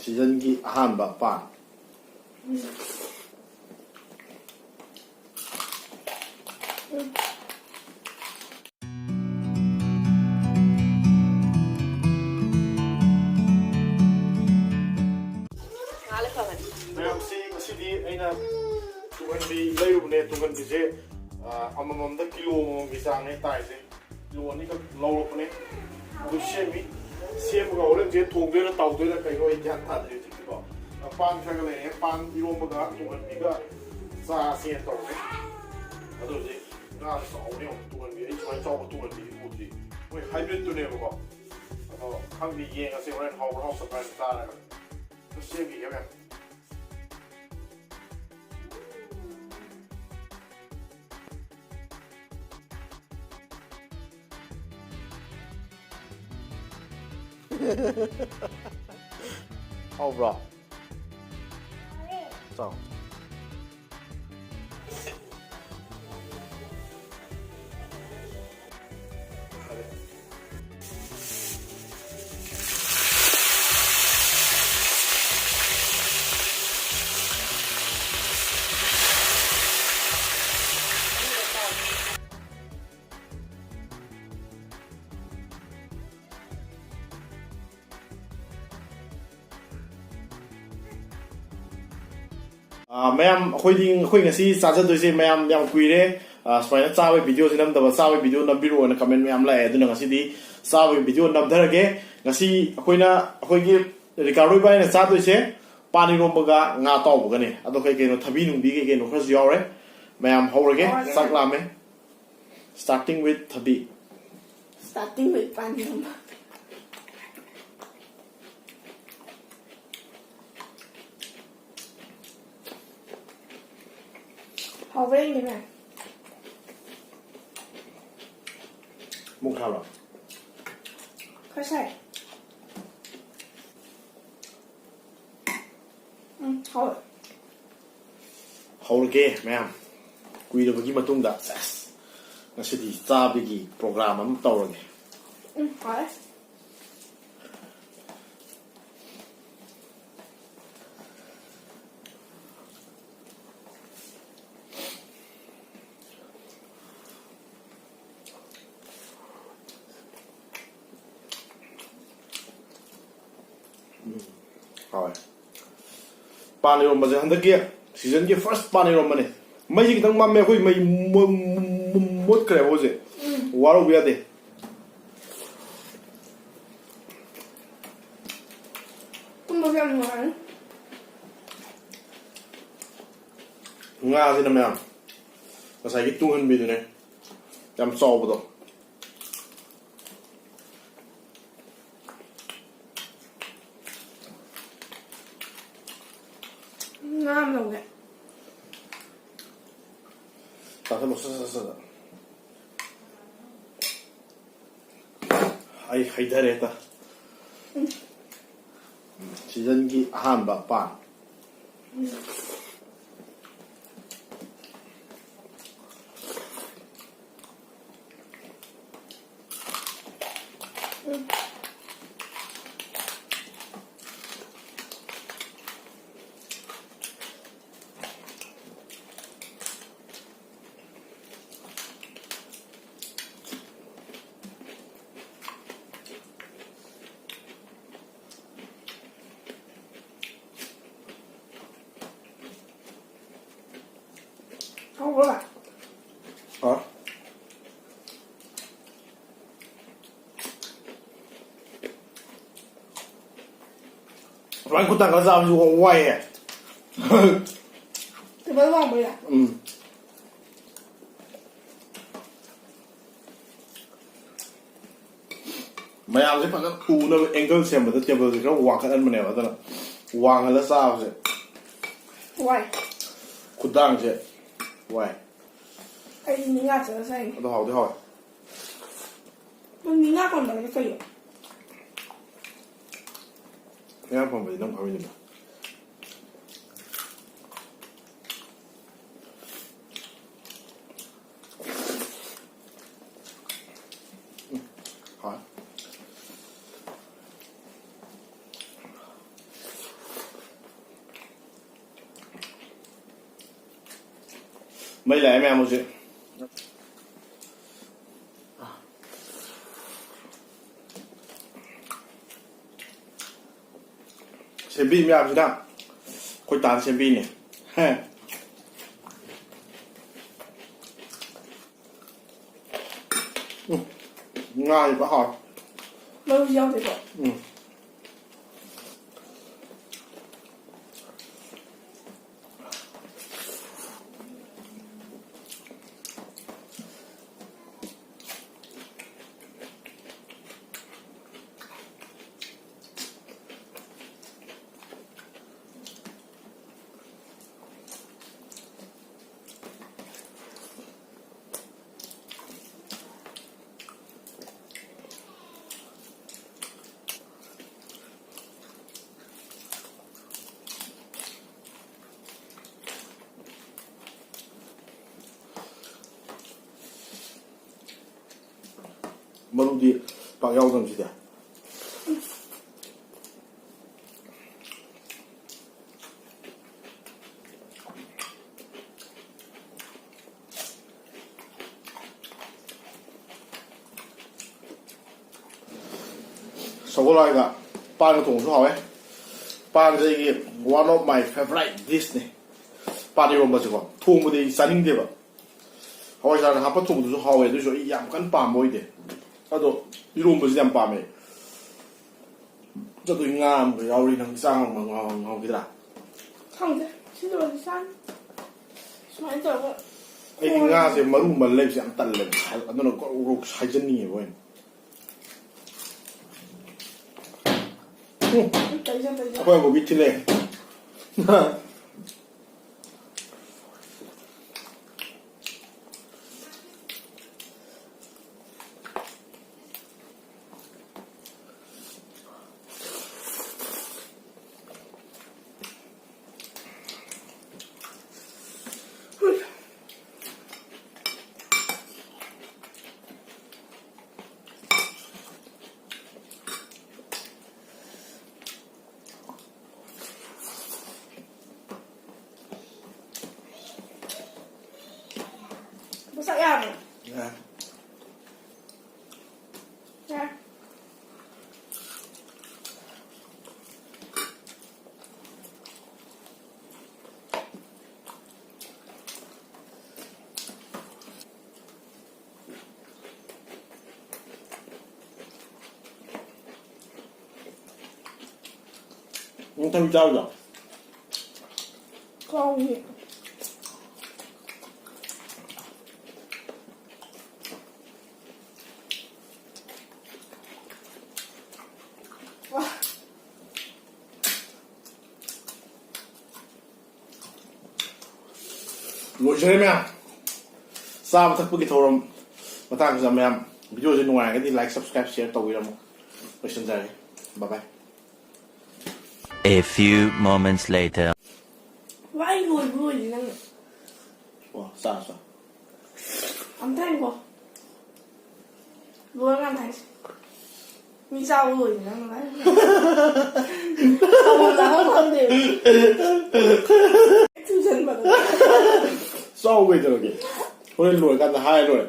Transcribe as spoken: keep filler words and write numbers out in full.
ꯁꯤꯖꯟꯒꯤ ꯑꯍꯥꯟꯕ ꯄꯥꯟ꯫ ꯃꯌꯥꯝꯁꯤ ꯉꯁꯤꯗꯤ ꯑꯩꯅ ꯇꯨꯡꯍꯟꯕꯤ ꯂꯩꯔꯨꯕꯅꯦ꯫ ꯇꯨꯡꯍꯟꯕꯤꯁꯦ, ꯑ, ꯑꯃꯃꯝꯗ ꯀꯤꯂꯣ ꯑꯃꯃꯝꯒꯤ ꯆꯥꯡꯅꯦ ꯇꯥꯏꯁꯦ꯫ ꯀꯤꯂꯣ ꯑꯅꯤꯈꯛ ꯂꯧꯔꯛꯄꯅꯦ꯫ ꯑꯗꯨ ꯁꯦꯝꯃꯤ꯫ ꯁꯦꯝꯃꯒ ꯍꯣꯔꯦꯟꯁꯦ ꯊꯣꯡꯗꯣꯏꯔꯥ ꯇꯥꯎꯗꯣꯏꯔꯥ ꯀꯩꯅꯣ ꯑꯩ ꯒ꯭ꯌꯥꯟ ꯇꯥꯗ꯭ꯔꯦ ꯍꯧꯖꯤꯛꯇꯤꯀꯣ꯫ ꯄꯥꯟ ꯈꯔꯒ ꯂꯩꯔꯦ꯫ ꯄꯥꯟ ꯏꯔꯣꯝꯕꯒ ꯇꯨꯡꯍꯟꯕꯤꯒ ꯆꯥꯁꯦꯅ ꯇꯧꯔꯦ꯫ ꯑꯗꯨ ꯍꯧꯖꯤꯛ ꯉꯥꯁꯦ ꯆꯥꯎꯕꯅꯦ ꯌꯦꯡꯉꯣ꯫ ꯇꯨꯡꯍꯟꯕꯤ ꯑꯩ ꯁꯨꯃꯥꯏꯅ ꯆꯥꯎꯕ ꯇꯨꯡꯍꯟꯕꯤꯗꯤ ꯎꯗ꯭ꯔꯤ꯫ ꯃꯣꯏ ꯍꯥꯏꯕ꯭ꯔꯤꯠꯇꯨꯅꯦꯕꯀꯣ꯫ ꯑꯗꯣ ꯈꯪꯗꯦ, ꯌꯦꯡꯉꯁꯦ ꯍꯣꯔꯦꯟ ꯍꯥꯎꯕ꯭ꯔꯥ ꯍꯥꯎꯇꯕ꯭ꯔꯥ ꯍꯥꯏꯅ ꯆꯥꯔꯒ꯫ ꯑꯗꯨ ꯁꯦꯝꯈꯤꯒꯦ ꯃꯌꯥꯝ꯫ ꯍꯥꯎꯕ꯭ꯔꯣ? ꯆꯥꯎ꯫ ꯑꯥ, ꯃꯌꯥꯝ, ꯑꯩꯈꯣꯏꯗꯤ, ꯑꯩꯈꯣꯏ ꯉꯁꯤ ꯆꯥꯖꯗꯣꯏꯁꯦ ꯃꯌꯥꯝ ꯌꯥꯝ ꯀꯨꯏꯔꯦ, ꯑꯥ, ꯁꯨꯃꯥꯏꯅ ꯆꯥꯕꯒꯤ ꯚꯤꯗꯤꯑꯣꯁꯦ ꯅꯝꯗꯕ꯫ ꯆꯥꯕꯒꯤ ꯚꯤꯗꯤꯑꯣ ꯅꯝꯕꯤꯔꯛꯑꯣꯅ ꯀꯃꯦꯟ ꯃꯌꯥꯝ ꯂꯥꯛꯑꯦ꯫ ꯑꯗꯨꯅ ꯉꯁꯤꯗꯤ ꯆꯥꯕꯒꯤ ꯚꯤꯗꯤꯑꯣ ꯅꯝꯊꯔꯒꯦ꯫ ꯉꯁꯤ ꯑꯩꯈꯣꯏꯅ, ꯑꯩꯈꯣꯏꯒꯤ ꯔꯤꯀꯥꯔꯗꯣ ꯏꯕꯥꯅꯤꯅ ꯆꯥꯗꯣꯏꯁꯦ ꯄꯥꯟ ꯏꯔꯣꯝꯕꯒ ꯉꯥ ꯑꯇꯥꯎꯕꯒꯅꯦ꯫ ꯑꯗꯣ ꯀꯩ ꯀꯩꯅꯣ, ꯊꯕꯤ ꯅꯨꯡꯕꯤ ꯀꯩ ꯀꯩꯅꯣ ꯈꯔꯁꯨ ꯌꯥꯎꯔꯦ꯫ ꯃꯌꯥꯝ ꯍꯧꯔꯒꯦ, ꯍꯧꯔꯒꯦ꯫ ꯆꯥꯛ ꯂꯥꯝꯃꯦ꯫ Starting with ꯊꯕꯤ꯫ Starting with ꯄꯥꯟ ꯏꯔꯣꯝꯕ꯫ ꯍꯥꯎꯕ꯭ꯔꯥ ꯌꯦꯡꯒꯦꯅꯦ꯫ ꯃꯨꯛ ꯁꯥꯕ꯭ꯔꯣ? ꯈꯔ ꯁꯥꯏ꯫ ꯎꯝ, ꯍꯥꯎꯋꯦ꯫ ꯍꯧꯔꯒꯦ ꯃꯌꯥꯝ, ꯀꯨꯏꯔꯕꯒꯤ ꯃꯇꯨꯡꯗ꯫ ꯁꯦꯁ, ꯉꯁꯤꯗꯤ ꯆꯥꯕꯒꯤ ꯄ꯭ꯔꯣꯒ꯭ꯔꯥꯝ ꯑꯃ ꯇꯧꯔꯒꯦ꯫ ꯎꯝ, ꯍꯥꯎꯋꯦ꯫ ꯎꯝ, ꯍꯥꯎꯋꯦ꯫ ꯄꯥꯟ ꯏꯔꯣꯝꯕꯁꯦ ꯍꯟꯗꯛꯀꯤ seasonꯒꯤ first ꯄꯥꯟ ꯏꯔꯣꯝꯕꯅꯦ꯫ ꯃꯩꯁꯦ ꯈꯤꯇꯪ ꯃꯝꯃꯦ, ꯑꯩꯈꯣꯏ ꯃꯩ ꯃꯨ-, ꯃꯨ-, ꯃꯨꯠꯈ꯭ꯔꯦꯕ ꯍꯧꯖꯤꯛ꯫ ꯎꯝ꯫ ꯋꯥꯔꯧꯕ ꯌꯥꯗꯦ꯫ ꯇꯨꯝꯕꯁꯨ ꯌꯥꯝ ꯅꯨꯡꯉꯥꯏꯔꯅꯤ꯫ ꯉꯥꯁꯤꯅ ꯃꯌꯥꯝ ꯉꯁꯥꯏꯒꯤ ꯇꯨꯡꯍꯟꯕꯤꯗꯨꯅꯦ, ꯌꯥꯝ ꯆꯥꯎꯕꯗꯣ꯫ ꯉꯥ ꯑꯃ ꯂꯧꯒꯦ꯫ ꯆꯥꯁꯜꯂꯣ, ꯁꯠ, ꯁꯠ, ꯁꯠ, ꯁꯠ꯫ ꯑꯩ ꯍꯩꯊꯔꯦ ꯍꯦꯛꯇ꯫ ꯎꯝ꯫ Seasonꯒꯤ ꯑꯍꯥꯟꯕ ꯄꯥꯟ꯫ ꯎꯝ꯫ ꯎꯝ꯫ ꯍꯥꯎꯕ꯭ꯔꯣ? ꯍꯥꯎ꯫ ꯁꯨꯃꯥꯏꯅ ꯈꯨꯠ ꯊꯥꯡꯒꯠꯂ ꯆꯥꯕꯁꯨ ꯋꯥꯏꯌꯦ꯫ Table ꯋꯥꯡꯕꯩꯔꯥ? ꯎꯝ꯫ ꯃꯌꯥꯝꯁꯦ ꯐꯖꯅ ꯎꯅꯕ angle ꯁꯦꯝꯕꯗ tableꯁꯦ ꯈꯔ ꯋꯥꯡꯈꯠꯍꯟꯕꯅꯦꯕ, ꯑꯗꯨꯅ ꯋꯥꯡꯍꯜꯂ ꯆꯥꯕꯁꯦ ꯋꯥꯏ꯫ ꯈꯨꯗꯥꯡꯁꯦ ꯋꯥꯏ꯫ ꯑꯩꯗꯤ ꯅꯤꯡꯉꯥ ꯆꯠꯂ ꯆꯥꯏꯅꯦ꯫ ꯑꯗꯣ ꯍꯥꯎꯗꯤ ꯍꯥꯎꯋꯦ꯫ ꯅꯪ ꯅꯤꯡꯉꯥ ꯀꯣꯟꯕꯗꯤ ꯀꯩꯅꯣ? ꯅꯤꯡꯉꯥ ꯀꯣꯟꯕꯗꯤ ꯅꯪ ꯐꯝꯃꯤꯗꯨꯗ꯫ ꯎꯝ, ꯍꯥꯎꯋꯦ꯫ ꯃꯩ ꯂꯥꯛꯑꯦ ꯃꯌꯥꯝ ꯍꯧꯖꯤꯛ꯫ ꯁꯦꯝꯕꯤ ꯃꯌꯥꯝꯁꯤꯅ ꯑꯩꯈꯣꯏ ꯇꯥꯟ ꯁꯦꯝꯕꯤꯅꯦ꯫ ꯍꯦ꯫ ꯎꯝ꯫ ꯉꯥꯁꯦ ꯐꯖꯅ ꯍꯥꯎꯋꯦ꯫ ꯃꯔꯨꯁꯨ ꯌꯥꯎꯗꯦꯀꯣ? ꯎꯝ꯫ ꯃꯔꯨꯗꯤ ꯄꯥꯛ ꯌꯥꯎꯗꯕꯁꯤꯗꯤ꯫ ꯁꯒꯣꯜ ꯍꯋꯥꯏꯒ ꯄꯥꯟꯒ ꯊꯣꯡꯕꯁꯨ ꯍꯥꯎꯋꯦ꯫ ꯄꯥꯟꯁꯦ ꯑꯩꯒꯤ one of my favorite dishꯅꯤ꯫ ꯄꯥꯟ ꯏꯔꯣꯝꯕꯁꯦꯀꯣ ꯊꯣꯡꯕꯗꯤ ꯑꯩ ꯆꯥꯅꯤꯡꯗꯦꯕ꯫ ꯍꯋꯥꯏꯖꯥꯔꯗ ꯍꯥꯞꯄ ꯊꯣꯡꯕꯗꯨꯁꯨ ꯍꯥꯎꯋꯦ, ꯑꯗꯨꯏꯁꯨ ꯑꯩ ꯌꯥꯝ ꯀꯟꯅ ꯄꯥꯝꯕ ꯑꯣꯏꯗꯦ꯫ ꯑꯗꯣ ꯏꯔꯣꯝꯕꯁꯤꯗꯤ ꯌꯥꯝ ꯄꯥꯝꯃꯦ꯫ ꯑꯗꯨ ꯉꯥ ꯑꯃꯒ ꯌꯥꯎꯔꯤ, ꯅꯪ ꯆꯥ ꯉꯝ-, ꯉꯝ-, ꯉꯝꯈꯤꯗ꯭ꯔꯥ? ꯈꯪꯗꯦ꯫ ꯁꯤ ꯂꯣꯏꯔꯗꯤ ꯆꯥꯅꯤ꯫ ꯁꯨꯃꯥꯏꯅ ꯇꯧꯔꯒ ꯑꯩꯗꯤ ꯉꯥꯁꯦ ꯃꯔꯨ ꯃꯜ ꯂꯩꯕꯁꯦ ꯌꯥꯝ ꯇꯜꯂꯦꯕ꯫ ꯑꯗꯨꯅ ꯒ꯭ꯔꯧ ꯒ꯭ꯔꯧ ꯁꯥꯏꯖꯟꯅꯤꯡꯉꯦꯕ ꯑꯩꯅ꯫ ꯎꯝ꯫ ꯇꯩꯖ, ꯇꯩꯖ꯫ ꯑꯩꯈꯣꯏ ꯑꯕꯣꯛꯀꯤ ꯊꯤꯜꯂꯛꯑꯦ꯫ ꯃꯁꯛ ꯌꯥꯕ꯭ꯔꯣ? ꯌꯥꯏ꯫ ꯌꯥꯏ꯫ ꯅꯪ ꯊꯕꯤ ꯆꯥꯕꯗꯣ? ꯀꯥꯎꯏ꯫ ꯂꯣꯏꯖꯔꯦ ꯃꯌꯥꯝ꯫ ꯆꯥꯕ ꯊꯛꯄꯒꯤ ꯊꯧꯔꯝ ꯃꯇꯥꯡꯁꯤꯗ ꯃꯌꯥꯝ video ꯁꯦ ꯅꯨꯡꯉꯥꯏꯔꯒꯗꯤ like, subscribe, share ꯇꯧꯕꯤꯔꯝꯃꯣ꯫ ꯂꯣꯏꯁꯤꯟꯖꯔꯒꯦ꯫ Bye bye꯫ A few moments later. ꯋꯥꯏ ꯂꯣꯏꯕ ꯂꯣꯏꯗꯦ ꯅꯪ꯫ ꯑꯣ, ꯆꯥꯔꯣ, ꯆꯥꯔꯣ꯫ ꯑꯝꯇ ꯍꯥꯏꯀꯣ꯫ ꯂꯣꯏꯔꯀꯥꯟꯗ ꯍꯥꯏꯁꯦ꯫ ꯃꯤ ꯆꯥꯕ ꯂꯣꯏꯗꯦ ꯅꯪ ꯍꯥꯏ꯫ ꯆꯥꯐꯝ ꯂꯥꯛꯐꯝ ꯈꯪꯗꯦ꯫ ꯆꯨꯁꯟꯕꯗꯣ꯫ ꯆꯥꯎ ꯀꯩꯗꯧꯔꯒꯦ? ꯍꯣꯔꯦꯟ ꯂꯣꯏꯔꯀꯥꯟꯗ ꯍꯥꯏ ꯂꯣꯏꯔꯦ꯫